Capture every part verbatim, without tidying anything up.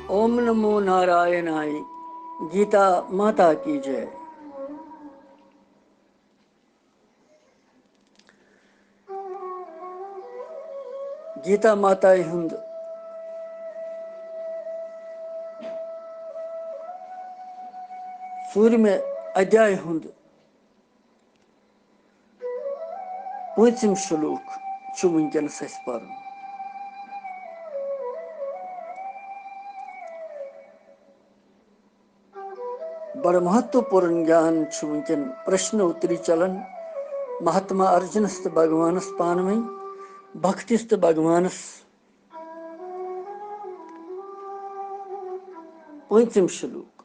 اوم نمو نارائنائے۔ گیتا ماتا کی J. Gita ماتایہِ ہُنٛد ژوٗرِمہِ ادھیایہِ ہُنٛد پوٗنٛژِم شلوک چھُ وٕنکیٚنَس اَسہِ پَرُن۔ بڑٕ مہتوپورن گیان چھُ وٕنکیٚن پرشن اُتری چلان مہاتما ارجُنس تہٕ بھگوانس پانہٕ ؤنۍ، بھکتِس تہٕ بھگوانس۔ پوٗنٛژِم شلوک۔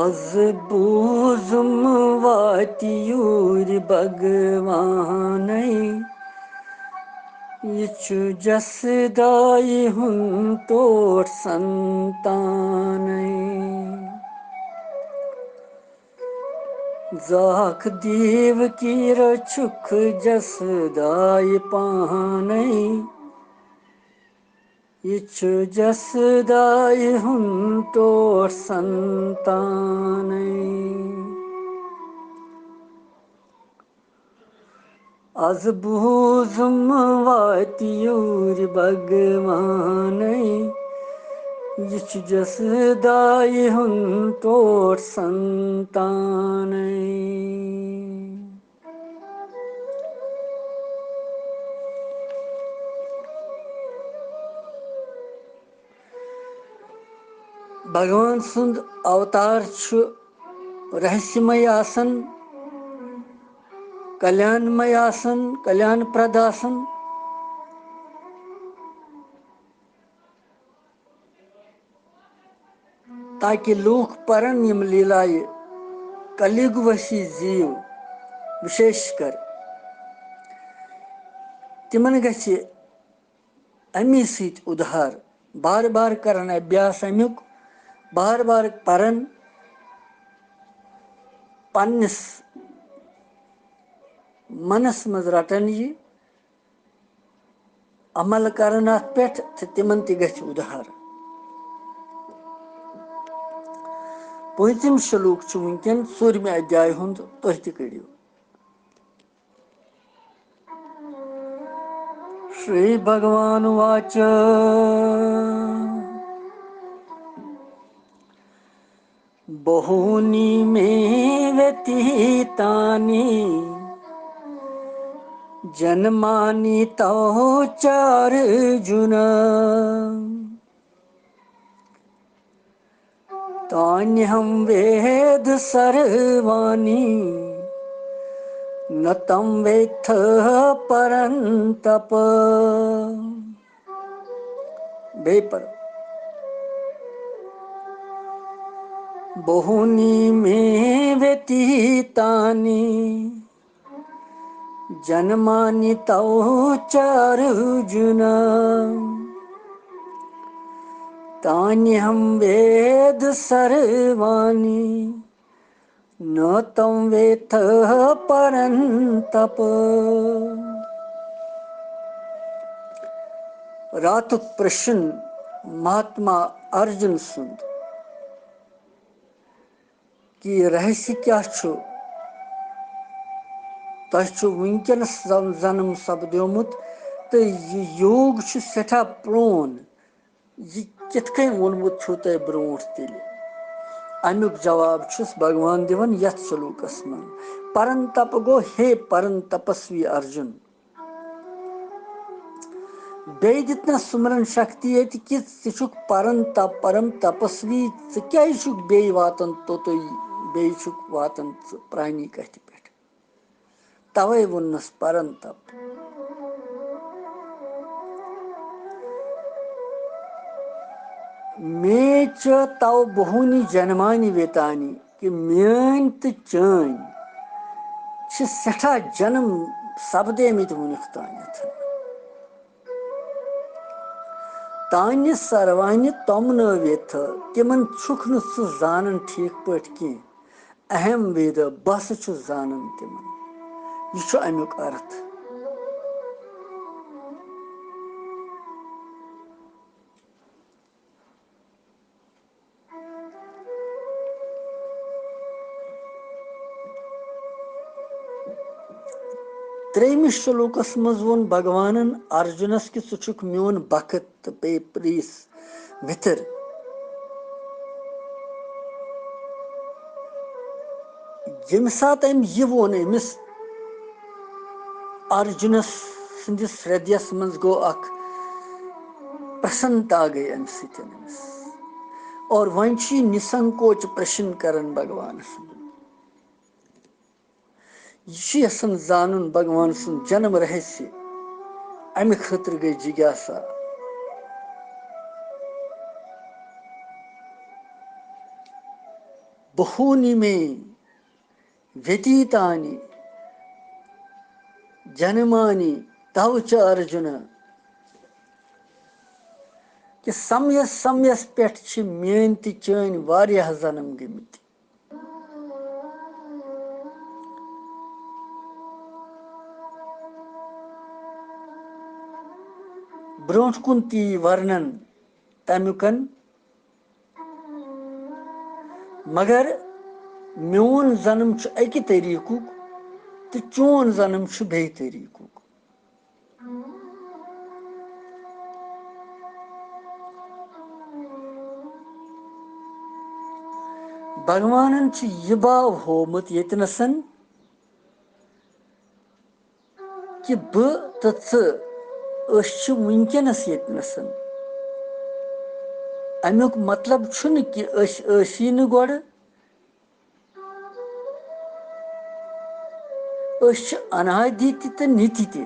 از بوٗزُم واتہِ یوٗرۍ بھگوانَے، یہِ چھُ جسہٕ دایہِ ہُنٛد ٹوٹھ سنتانَے۔ زاکھ دیوکی رٔچھُکھ جسہٕ دایہِ پانَے۔ یہِ چھُ جسہٕ دایہِ ہُنٛد ٹوٹھ سنتانَے۔ از بوٗزُم واتہِ یوٗرۍ بھگوانَے، یہِ چھُ جسہٕ دایہِ ہُنٛد ٹوٹھ سنتانَے۔ بھگوان سُنٛد اوتار چھُ رہسیمے آسان، کلیانمے آسان، کلیان پرد آسان۔ تاکہ لوٗکھ پرن یِم لیلایہِ کلیُگ وسی زیٖو وِشیش کر، تِمن گژھِ امی سۭتۍ اُدھار۔ بار بار کرن ابھیاس امیُک، بار بار پرن، پننِس منس منٛز رٹن یہِ، عمل کرن اتھ پٮ۪ٹھ تہٕ تِمن تہِ گژھِ اُدھار۔ پوٗنٛژِم شلوک چھُ وٕنکیٚن ژوٗرمہِ ادھیایہِ ہُنٛد، تُہۍ تہِ کٔرِو۔ شری بھگوان واچ، بہونی مے وتیتانی جنمانی تئو چارجن، تانہم وید سروانی نہ تم ویدتھ پرنتپ۔ بیٚیہِ پَرو۔ بہونی مے وتیتانی جنمانی تئو چارجن، تانہم وید سروانی نہ تم ویدتھ پرنتپ۔ راتُک پرشن مہاتما ارجُن سُنٛد کہِ یہِ رہسیہ کیٛاہ چھُ؟ تۄہہِ چھُ وٕنکیٚنس زن-، زنم سپدیومُت تہٕ یہِ یوگ چھُ سٮ۪ٹھاہ پرٛون۔ یہِ کِتھ کٔنۍ ووٚنمُت چھُو تۄہہِ برونٛٹھ تیٚلہِ؟ اَمیُک جواب چھُس بھگوان دِوان یَتھ سلوکس منٛز۔ پرن تپ گوٚو، ہے پرن تپسوی ارجُن، بیٚیہِ دِتنس سُمرن شکتی ییٚتہِ کہِ ژٕ چھُکھ پرن تپ، پرم تپسوی، ژٕ کیٛازِ چھُکھ بیٚیہِ واتان توٚتُے، بیٚیہِ چھُکھ واتان ژٕ پرٛانی کتھِ پٮ۪ٹھ؟ توے ووٚننس پرن تپ۔ مے چ تئو بہونی جنمانی ویتانی، کہِ میٲنۍ تہٕ چٲنۍ چھِ سٮ۪ٹھاہ جنم سپدیمٕتۍ وُنیُک تانٮ۪تھ۔ تانہِ سروانہِ تم نٲوِتھ، تِمن چھُکھ نہٕ ژٕ زانان ٹھیٖک پٲٹھۍ کینٛہہ۔ اہم ویدا، بہٕ ہسا چھُس زانان تِمن۔ یہِ چھُ امیُک ارتھ۔ ترٛیٚیمِس شلوکس منٛز ووٚن بھگوانن ارجُنس کہِ ژٕ چھُکھ میون بخت تہٕ بیٚیہِ پریس مِتر۔ ییٚمہِ ساتہٕ أمۍ یہِ ووٚن، أمِس ارجُنس سٕنٛدِس ہردیس منٛز گوٚو اکھ پرسنتا گٔے اَمہِ سۭتۍ أمِس۔ اور وۄنۍ چھُ یہِ نِسنکوچ پرشن کران بھگوانس۔ یہِ چھُ یژھان زانُن بھگوان سُنٛد جنم رہسیہ۔ اَمہِ خٲطرٕ گٔے جِگیاسا۔ بہوٗنی مے ویتیٖتانی جنمانی تَو چ ارجُن، کہِ سمس سمس پٮ۪ٹھ چھِ میٲنۍ تہِ چٲنۍ واریاہ جنم گٔمٕتۍ۔ برونٛٹھ کُن تہِ یی ورنن تمیُکن، مگر میون جنم چھُ اکہِ طریقُک تہٕ چون جنم چھُ بیٚیہِ طریقُک۔ بھگوانن چھُ یہِ باو ہوومُت ییٚتہِ نسن کہِ بہٕ تہٕ ژٕ، أسۍ چھِ وٕنکیٚنس ییٚتہِ نسن۔ امیُک مطلب چھُنہٕ کہِ أسۍ ٲسی نہٕ گۄڈٕ۔ أسۍ چھِ انادی تہِ تہٕ نِتہِ تہِ۔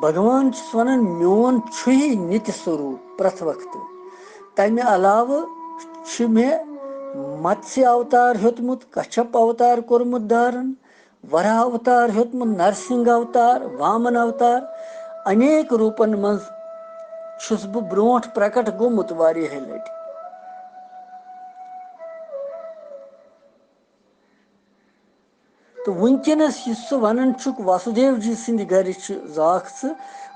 بھگوان چھُس ونان، میون چھُے نِتہِ سوروٗپ پرٛٮ۪تھ وقتہٕ۔ تمہِ علاوٕ چھُ مےٚ متسیہ اوتار ہیوٚتمُت، کچھپ اوتار کوٚرمُت دھارن، وراہ اوتار ہیوٚتمُت، نرسنگھ اوتار، وامن اوتار، انیک روٗپن منٛز چھُس بہٕ برونٛٹھ پرکٹ گوٚمُت واریاہہِ لٹہِ۔ تہٕ وٕنکیٚنَس یُس سُہ وَنان چھُکھ واسُدیو جی سٕنٛدِ گَرِ چھِ زاکھ ژٕ،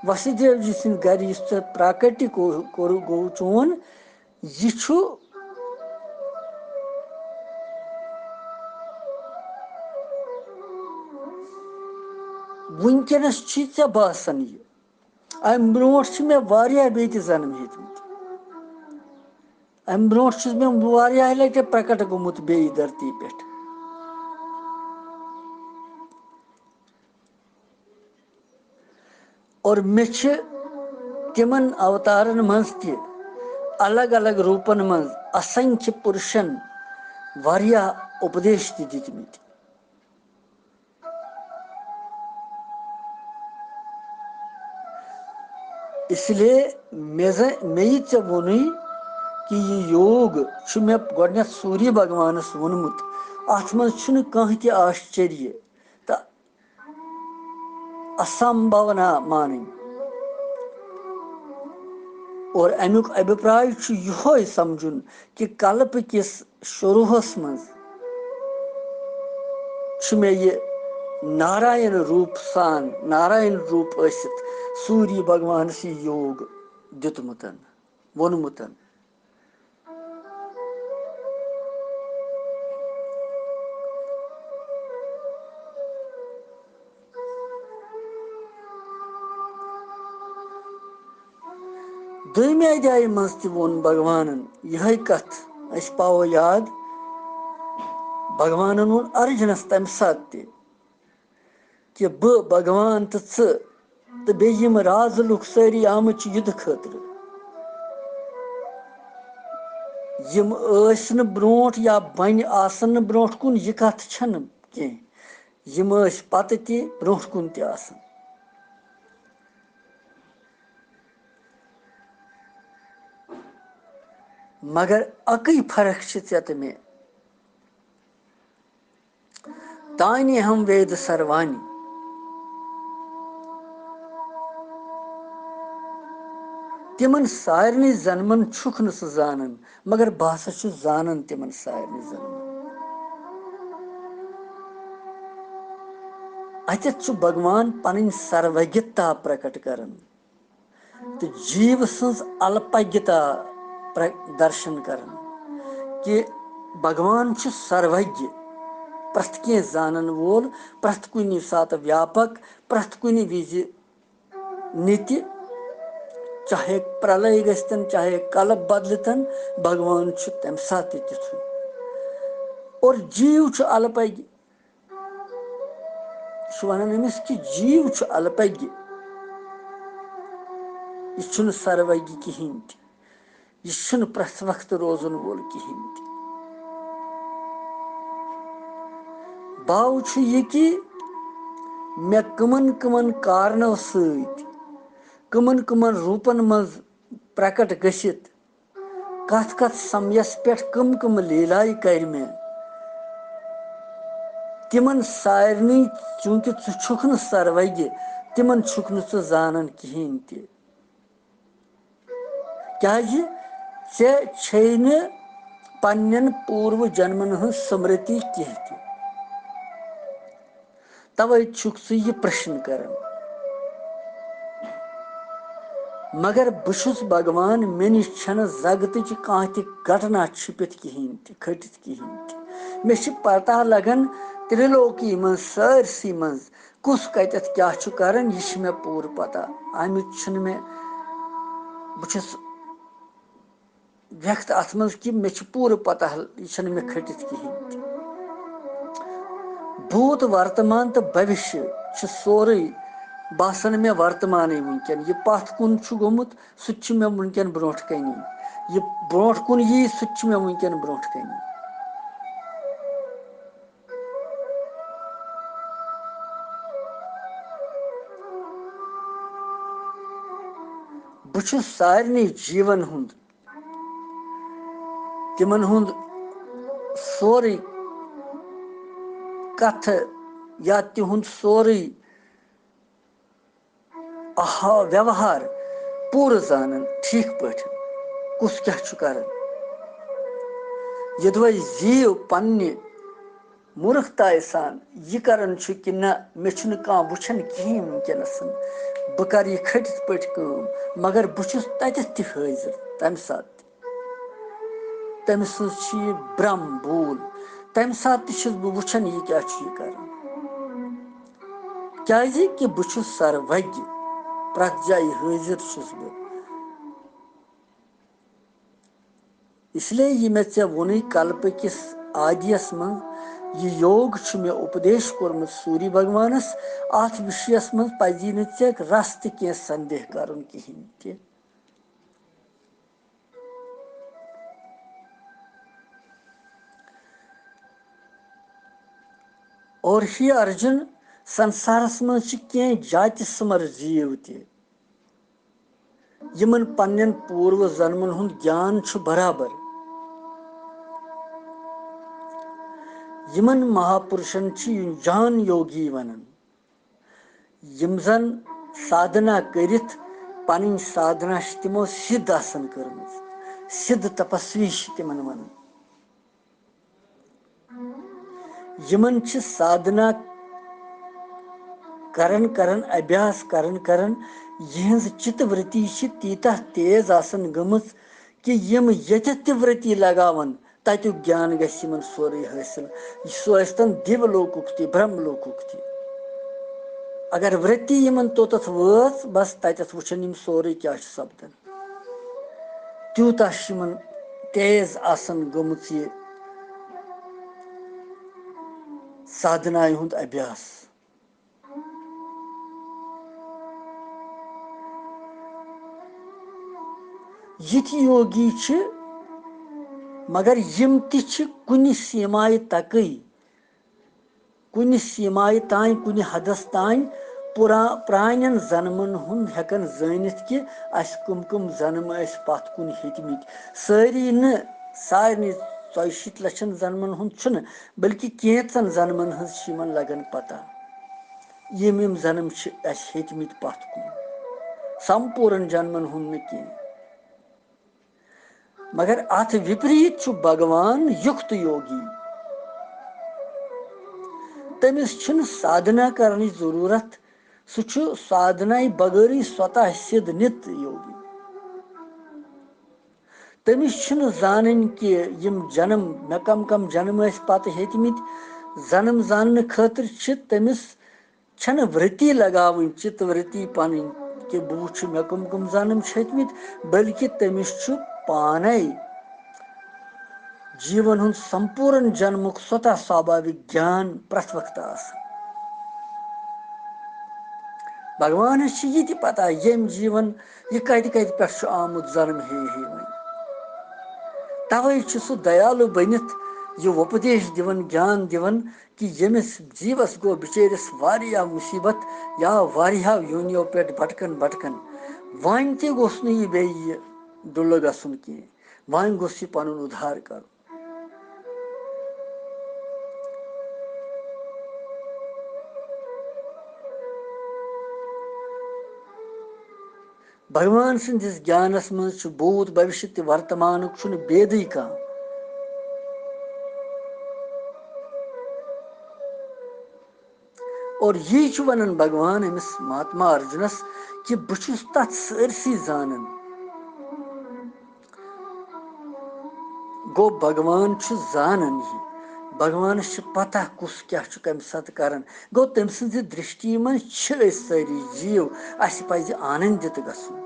واسُدیو جی سٕنٛدِ گَرِ یُس ژےٚ پراکٹی کو-، کوٚر-، گوٚو چون، یہِ چھُ وٕنکیٚنَس چھُے ژےٚ باسان یہِ۔ اَمہِ برونٛٹھ چھِ مےٚ واریاہ بیٚیہِ تہِ جنم ہیٚتمٕتۍ۔ اَمہِ برونٛٹھ چھُس مےٚ واریاہ لَٹہِ پرٛکٹ گوٚمُت بیٚیہِ دھرتی پٮ۪ٹھ۔ اور مےٚ چھِ تِمن اوتارن منٛز تہِ الگ الگ روٗپن منٛز اسنکھیہ پُرشن واریاہ اُپدیش تہِ دِتمٕتۍ۔ اس لیے مےٚ زَ-، مےٚ یہِ ژےٚ ووٚنُے کہِ یہِ یوگ چھُ مےٚ گۄڈٕنٮ۪تھ سوٗریہ بھگوانَس ووٚنمُت، اَتھ منٛز چھُنہٕ کانٛہہ تہِ آشچریہ تہٕ اسمبھاونا مانٕنۍ۔ اور اَمیُک ابھیپراے چھُ یِہوے سمجھُن کہِ کلپہٕ کِس شروٗعس منٛز چھُ مےٚ یہِ ناراین روٗپ سان، ناراین روٗپ ٲسِتھ سوٗریہ بھگوانس یہِ یوگ دیُتمُت، ووٚنمُت۔ دوٚیمہِ ادھیایہِ منٛز تہِ ووٚن بھگوانن یِہے کتھ، أسۍ پاوو یاد، بھگوانن ووٚن ارجُنس تمہِ ساتہٕ تہِ کہِ بہٕ، بھگوان تہٕ ژٕ تہٕ بیٚیہِ یِم راز لُکھ سٲری آمٕتۍ چھِ یُدٕ خٲطرٕ، یِم ٲسۍ نہٕ برونٛٹھ یا وۄنۍ آسن نہٕ برونٛٹھ کُن، یہِ کتھ چھنہٕ کینٛہہ۔ یِم ٲسۍ پتہٕ تہِ، برونٛٹھ کُن تہِ آسن۔ مگر اکٕے فرق چھِ ژےٚ تہٕ مےٚ۔ تانیہم وید سروانی۔ تِمن سارنٕے زنمن چھُکھ نہٕ ژٕ زانان، مگر بہٕ ہسا چھُس زانان تِمن سارنٕے زنمن۔ اتٮ۪تھ چھُ بھگوان پنٕنۍ سروگیتا پرکٹ کران تہٕ جیٖو سٕنٛز الپگیتا پر-، درشن کران کہِ بھگوان چھُ سروگیہ، پرٛٮ۪تھ کینٛہہ زانن وول، پرٛٮ۪تھ کُنہِ ساتہٕ ویاپک، پرٛٮ۪تھ کُنہِ وِزِ نِتہِ، چاہے پرلے گٔژھتن، چاہے کلپ بدلتن، بھگوان چھُ تمہِ ساتہٕ تہِ تِتھُے۔ اور جیٖو چھُ الپگیہ، یہِ چھُ ونان أمِس کہِ جیٖو چھُ الپگیہ، یہِ چھُنہٕ سروگیہ کِہینۍ تہِ، یہِ چھُنہٕ پرٛٮ۪تھ وقتہٕ روزن وول کِہینۍ تہِ۔ باو چھُ یہِ کہِ مےٚ کٕمن کٕمن کارنو سۭتۍ، کٕمن کٕمن روٗپن منٛز پرکٹ گٔژھِتھ، کتھ کتھ سمیس پٮ۪ٹھ کٕم کٕم لیلایہِ کرِ مےٚ، تِمن سارنٕے، چونکہ ژٕ چھُکھ نہٕ سروگیہ، تِمن چھُکھ نہٕ ژٕ زانان کِہینۍ تہِ۔ کیازِ ژےٚ چھے نہٕ پننٮ۪ن پوٗروٕ جنمن ہٕنٛز سمرتی کینٛہہ تہِ۔ توے چھُکھ ژٕ یہِ پرٛشن کران۔ مگر بہٕ چھُس بھگوان، مےٚ نِش چھَنہٕ زگتٕچ کانٛہہ تہِ گھٹنا چھُپِتھ کِہیٖنۍ تہِ، کھٔٹِتھ کِہیٖنۍ تہِ۔ مےٚ چھِ پتہ لگان ترٛلوکی منٛز، سٲرسٕے منٛز کُس کتٮ۪تھ کیٛاہ چھُ کران، یہِ چھِ مےٚ پوٗرٕ پتہ۔ اَمہِ چھُنہٕ مےٚ، بہٕ چھُس ویکھتہٕ اتھ منٛز کہِ مےٚ چھِ پوٗرٕ پتہ، یہِ چھَنہٕ مےٚ کھٔٹِتھ کِہیٖنۍ تہِ۔ بھوٗت، ورتمان تہٕ بھوشیہ چھُ سورُے باسان مےٚ ورتمانٕے وٕنکٮ۪ن۔ یہِ پتھ کُن چھُ گوٚمُت، سُہ تہِ چھُ مےٚ وٕنکٮ۪ن برونٛٹھ کَنی۔ یہِ برونٛٹھ کُن یی، سُہ تہِ چھُ مےٚ وٕنکٮ۪ن برونٛٹھ کَنی۔ بہٕ چھُس سارنٕے جیٖون ہُنٛد، تِمن ہُنٛد سورُے کتھٕ یا تِہُنٛد سورُے آہا، ویوہار پوٗرٕ زانان، ٹھیٖک پٲٹھۍ کُس کیٛاہ چھُ کران۔ یوٚدوَے زیٖو پننہِ مورکھتایہِ سان یہِ کران چھُ کہِ نہ، مےٚ چھُنہٕ کانٛہہ وٕچھان کِہیٖنۍ وٕنکیٚنَس، بہٕ کرٕ یہِ کھٔٹِتھ پٲٹھۍ کٲم، مگر بہٕ چھُس تَتٮ۪تھ تہِ حٲضِر تَمہِ ساتہٕ تہِ۔ تٔمۍ سٕنٛز چھِ یہِ برٛم بوٗل۔ تَمہِ ساتہٕ تہِ چھُس بہٕ وٕچھان، یہِ کیٛاہ چھُ یہِ کران۔ کیٛازِ کہِ بہٕ چھُس سروگیہ، پرٛٮ۪تھ جایہِ حٲضِر چھُس بہٕ۔ اس لیے یہِ مےٚ ژےٚ ووٚنُے کلپہٕ کِس آدیَس منٛز، یہِ یوگ چھُ مےٚ اُپدیش کوٚرمُت سوٗری بھگوانَس، اَتھ وِشیَس منٛز پَزی نہٕ ژےٚ رَس تہِ کینٛہہ سندیہ کَرُن کِہیٖنۍ تہِ۔ اور ہے ارجُن، سنسارس منٛز چھِ کینٛہہ جاتہِ سُمر جیٖو تہِ، یِمن پننٮ۪ن پوٗروٕ زنمن ہُنٛد گیان چھُ برابر۔ یِمن مہاپُرشن چھِ جان یوگی ونان، یِم زن سادھنا کٔرِتھ پنٕنۍ سادھنا چھِ تِمو سِدھ آسان کٔرمٕژ، سِدھ تپسوی چھِ تِمن ونان۔ یِمن چھِ سادھنا کران کران، ابھیاس کران کران، یِہنٛز چِت ورتی چھِ تیٖتاہ تیز آسان گٔمٕژ کہِ یِم ییٚتٮ۪تھ تہِ ورتی لگاون، تَتیُک گیان گژھِ یِمن سورُے حٲصِل۔ سُہ ٲسۍتن دیو لوکُک تہِ، برہم لوکُک تہِ۔ اگر ورتی یِمن توٚتتھ وٲژ، بس تَتٮ۪تھ وٕچھن یِم سورُے کیٛاہ چھُ سپدان۔ تیوٗتاہ چھِ یِمن تیز آسان گٔمٕژ یہِ سادھنایہِ ہُنٛد ابھیاس۔ یِتھۍ یوگی چھِ، مگر یِم تہِ چھِ کُنہِ سیمایہِ تکٕے، کُنہِ سیمایہِ تام، کُنہِ حدس تام پُرا-، پرانٮ۪ن زنمن ہُنٛد ہٮ۪کان زٲنِتھ کہِ اَسہِ کٕم کٕم زنمہٕ ٲسۍ پتھ کُن ہیٚتمٕتۍ۔ سٲری نہٕ، سارنٕے ژۄیہِ شیٖتھ لچھن زنمن ہُنٛد چھُنہٕ، بلکہِ کینٛژن زنمن ہٕنٛز چھِ یِمن لگان پتہ۔ یِم یِم زنم چھِ اَسہِ ہیٚتمٕتۍ پتھ کُن، سمپوٗرن جنمن ہُنٛد نہٕ کینٛہہ۔ مگر اتھ وِپریٖت چھُ بھگوان یُکت یوگی۔ تٔمِس چھُنہٕ سادھنا کرنٕچ ضروٗرت، سُہ چھُ سادھنایہِ بغٲرٕے سوتہ سِدھ نِت یوگی۔ تٔمِس چھُنہٕ زانٕنۍ کہِ یِم جنم، مےٚ کم کم جنم ٲسۍ پتہٕ ہیٚتمٕتۍ، زنم زاننہٕ خٲطرٕ چھِ تٔمِس، چھنہٕ ورتی لگاوٕنۍ، چِت ورتی پنٕنۍ کہِ بہٕ وٕچھٕ مےٚ کم کم جنم چھِ ہیٚتمٕتۍ، بلکہِ تٔمِس چھُ پانے جیون ہُنٛد سمپوٗرن جنمُک سوتہ سوابھاوِک گیان پرٛٮ۪تھ وقتہٕ آسان۔ بھگوانس چھِ یہِ تہِ پتہ، ییٚمۍ جیون یہِ کتہِ کتہِ پٮ۪ٹھ چھُ آمُت جنم ہے ہے وۄنۍ۔ توے چھُ سُہ دیالو بٔنِتھ یہِ وۄپدیش دِوان، گیان دِوان کہِ ییٚمِس جیٖوس گوٚو بِچٲرِس واریاہ مُصیٖبت یا واریاہو یونیو پٮ۪ٹھ بھٹکان بھٹکان، وۄنۍ تہِ گوٚژھ نہٕ یہِ بیٚیہِ یہِ ڈُلہٕ گژھُن کینٛہہ، وۄنۍ گوٚژھ یہِ پنُن اُدھار کرُن۔ بھگوان سٕنٛدِس گیانس منٛز چھُ بھوٗت، بھوشیہ تہٕ ورتمانُک چھُنہٕ بھیدٕے کانٛہہ۔ اور یی چھُ ونان بھگوان أمِس مہاتما ارجُنس کہِ بہٕ چھُس تتھ سٲرسٕے زانان۔ گوٚو، بھگوان چھُ زانان یہِ، بھگوانس چھِ پتہ کُس کیٛاہ چھُ کمہِ ساتہٕ کران۔ گوٚو، تٔمۍ سٕنٛزِ درشٹی منٛز چھِ أسۍ سٲری جیٖو، اسہِ پزِ آنندِت گژھُن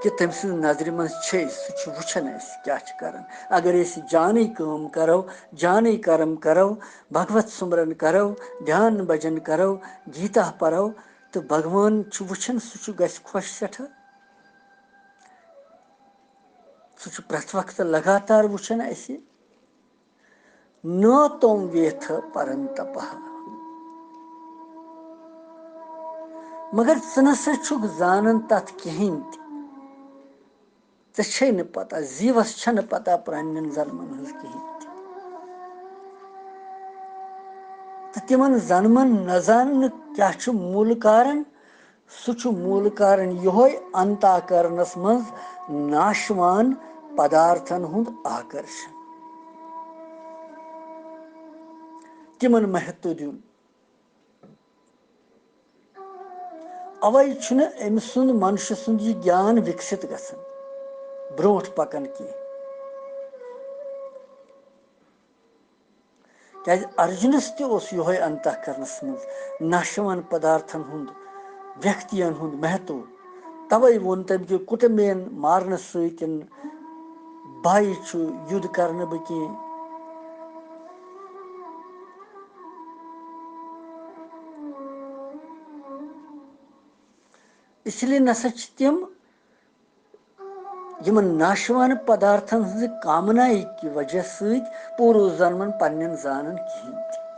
کہِ تٔمۍ سٕنٛزِ نظرِ منٛز چھِ أسۍ، سُہ چھُ وٕچھان أسۍ کیٛاہ چھِ کران۔ اگر أسۍ جانٕے کٲم کرو، جانٕے کرم کرو، بھگوت سُمرن کرو، دھیان بھجن کرو، گیتا پرو، تہٕ بھگوان چھُ وٕچھان، سُہ چھُ، گژھِ خۄش سٮ۪ٹھاہ۔ سُہ چھُ پرٛٮ۪تھ وقتہٕ لگاتار وٕچھان اَسہِ۔ نو تم ویتھ پرنتپہ۔ مگر ژٕ نہ سا چھُکھ زانان تَتھ کِہیٖنۍ تہِ۔ ژےٚ چھے نہٕ پتہ، زیٖوس چھنہٕ پتہ پرٛانٮ۪ن زنمن ہٕنٛز کِہیٖنۍ تہِ۔ تہٕ تِمن زنمن نہ زاننہٕ کیٛاہ چھُ موٗلہٕ کارن؟ سُہ چھُ موٗلہٕ کارن یِہوے انتہ کرنس منٛز ناشوان پدارتھن ہُنٛد آکرشن۔ تِمن مہتو دیُن۔ اوے چھُنہٕ أمۍ سُنٛد، منشہٕ سُنٛد یہِ گیان وِکسِت گژھان، برونٛٹھ پکان کینٛہہ۔ کیازِ ارجُنس تہِ اوس یِہوے انتہ کرنس منٛز ناشوان پدارتھن ہُنٛد، ویکتین ہُنٛد مہتو۔ توے ووٚن تٔمۍ کہِ کُٹمبین مارنہٕ سۭتۍ بایہِ چھُ یُد کرنہٕ بہٕ کینٛہہ۔ اس لیے نسا چھِ تِم یِمن ناشوان پدارتھن ہٕنٛزِ کامنایہِ کہِ وجہ سۭتۍ پوٗرٕ زنمن پننٮ۪ن زانان کِہیٖنۍ تہِ۔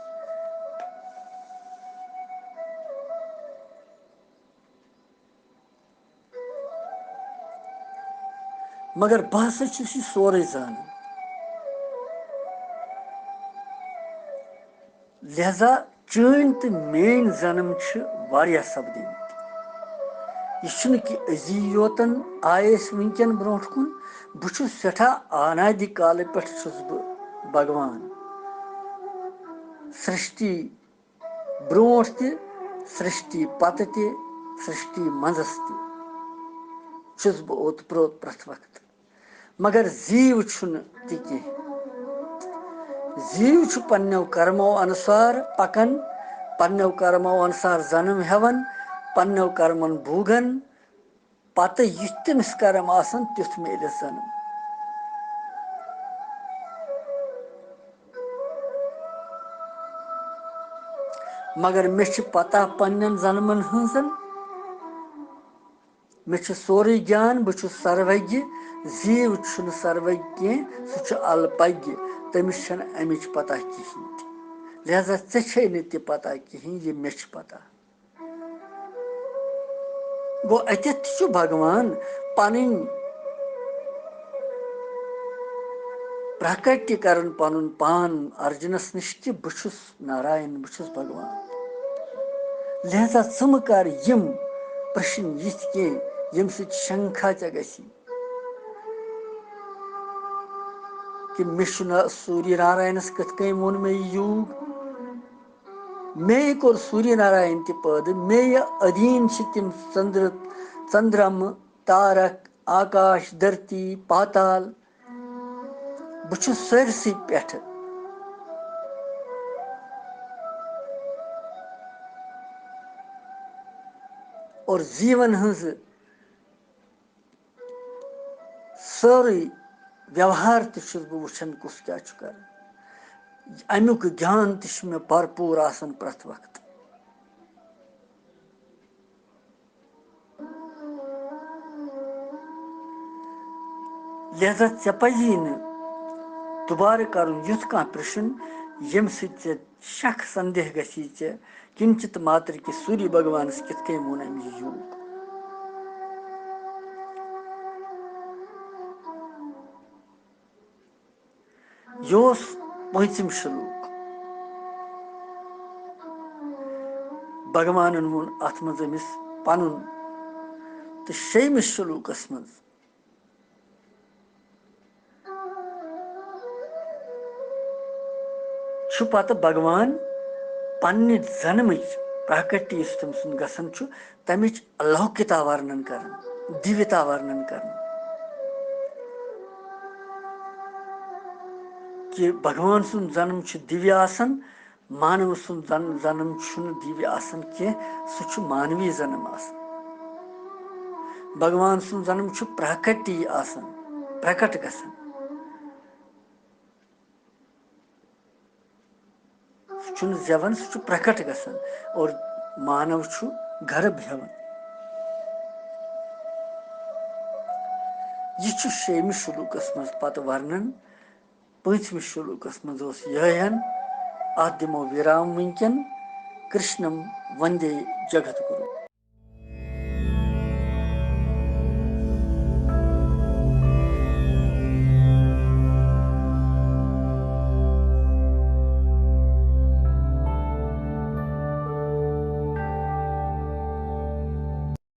مگر بہٕ ہسا چھُس یہِ سورُے زانان۔ لہذا چٲنۍ تہٕ میٲنۍ زنم چھِ واریاہ سپدیمٕتۍ۔ یہِ چھُنہٕ کہِ أزی یوتن آے أسۍ وٕنکٮ۪ن برونٛٹھ کُن۔ بہٕ چھُس سٮ۪ٹھاہ انادِ کالہٕ پٮ۪ٹھ چھُس بہٕ بھگوان۔ سرشٹی برونٛٹھ تہِ، سرشٹی پتہٕ تہِ، سرشٹی منٛزس تہِ چھُس بہٕ اوت پروت پرٛٮ۪تھ وقتہٕ۔ مگر زیٖو چھُنہٕ تہِ کینٛہہ۔ زیٖو چھُ پننیو کرمو انُسار پکان، پننیو کرمو انُسار زنم ہٮ۪وان، پننیو کرمن بھوگان، پتہٕ یُتھ تٔمِس کرم آسن، تیُتھ میلٮ۪س زنم۔ مگر مےٚ چھِ پتہ پننٮ۪ن زنمن ہٕنٛزن۔ مےٚ چھُ سورُے گیان، بہٕ چھُس سروگیہ۔ زیٖو چھُنہٕ سروگیہ کینٛہہ، سُہ چھُ الپگیہ۔ تٔمِس چھَنہٕ اَمِچ پتہ کِہیٖنۍ تہِ۔ لہذا ژےٚ چھے نہٕ تہِ پتہ کِہیٖنۍ، یہِ مےٚ چھِ پتہ۔ گوٚو، اَتٮ۪تھ تہِ چھُ بھگوان پنٕنۍ پرکٹ تہِ کران پنُن پان ارجُنس نِش کہِ بہٕ چھُس ناراین، بہٕ چھُس بھگوان۔ لہذا ژٕ مہٕ کر یِم پرشن یِتھ کینٛہہ، ییٚمہِ سۭتۍ شنکھا ژےٚ گژھی۔ کہِ مےٚ چھُنہ سوٗریہ ناراینس کِتھ کٔنۍ ووٚن مےٚ یہِ یوٗگ۔ مے کوٚر سوٗریہ ناراین تہِ پٲدٕ، مے یہِ أدیٖن چھِ تِم ژٔنٛدرٕ، ژٔنٛدرمہٕ، تارک، آکاش، دھرتی، پاتال۔ بہٕ چھُس سٲرسٕے پٮ۪ٹھٕ۔ اور زیٖوَن ہٕنٛزٕ سٲرٕے ویوہار تہِ چھُس بہٕ وٕچھان کُس کیٛاہ چھُ کران۔ اَمیُک گیان تہِ چھُ مےٚ بھرپوٗر آسان پرٛٮ۪تھ وقتہٕ۔ لہذا ژےٚ پَزی نہٕ دُبارٕ کَرُن یُتھ کانٛہہ پرٛشن، ییٚمہِ سۭتۍ ژےٚ شک سندیہ گژھی ژےٚ، کِنچِت ماتر کہِ سوٗریہ بھگوانس کِتھ کٔنۍ ووٚن أمۍ یہِ یوٗگ۔ یہِ اوس پٲنٛژِم شلوک۔ بھگوانن ووٚن اتھ منٛز أمِس پنُن، تہٕ شیٚیمِس شلوکس منٛز چھُ پتہٕ بھگوان پننہِ زنمٕچ پراکٹی یُس تٔمۍ سُنٛد گژھان چھُ، تمِچ الوکتا ورنن کران، دیوتا ورنن کران، کہِ بھگوان سُنٛد زنم چھُ دیویہ آسان، مانو سُنٛد زن-، زنم چھُنہٕ دیویہ آسان کینٛہہ، سُہ چھُ مانوی زنم آسان۔ بھگوان سُنٛد زنم چھُ پراکٹی آسان، پرکٹ گژھان۔ سُہ چھُنہٕ زٮ۪وان، سُہ چھُ پرکٹ گژھان اور مانو چھُ گرب ہٮ۪وان۔ یہِ چھُ شیٚیمِس شلوکس منٛز پتہٕ ورنن۔ پٲنٛژمِس شلوکس منٛز اوس یِہوٚے ہن۔ اتھ دِمو وِرام وٕنکٮ۪ن۔ کرشنم وندے جگت گُرو۔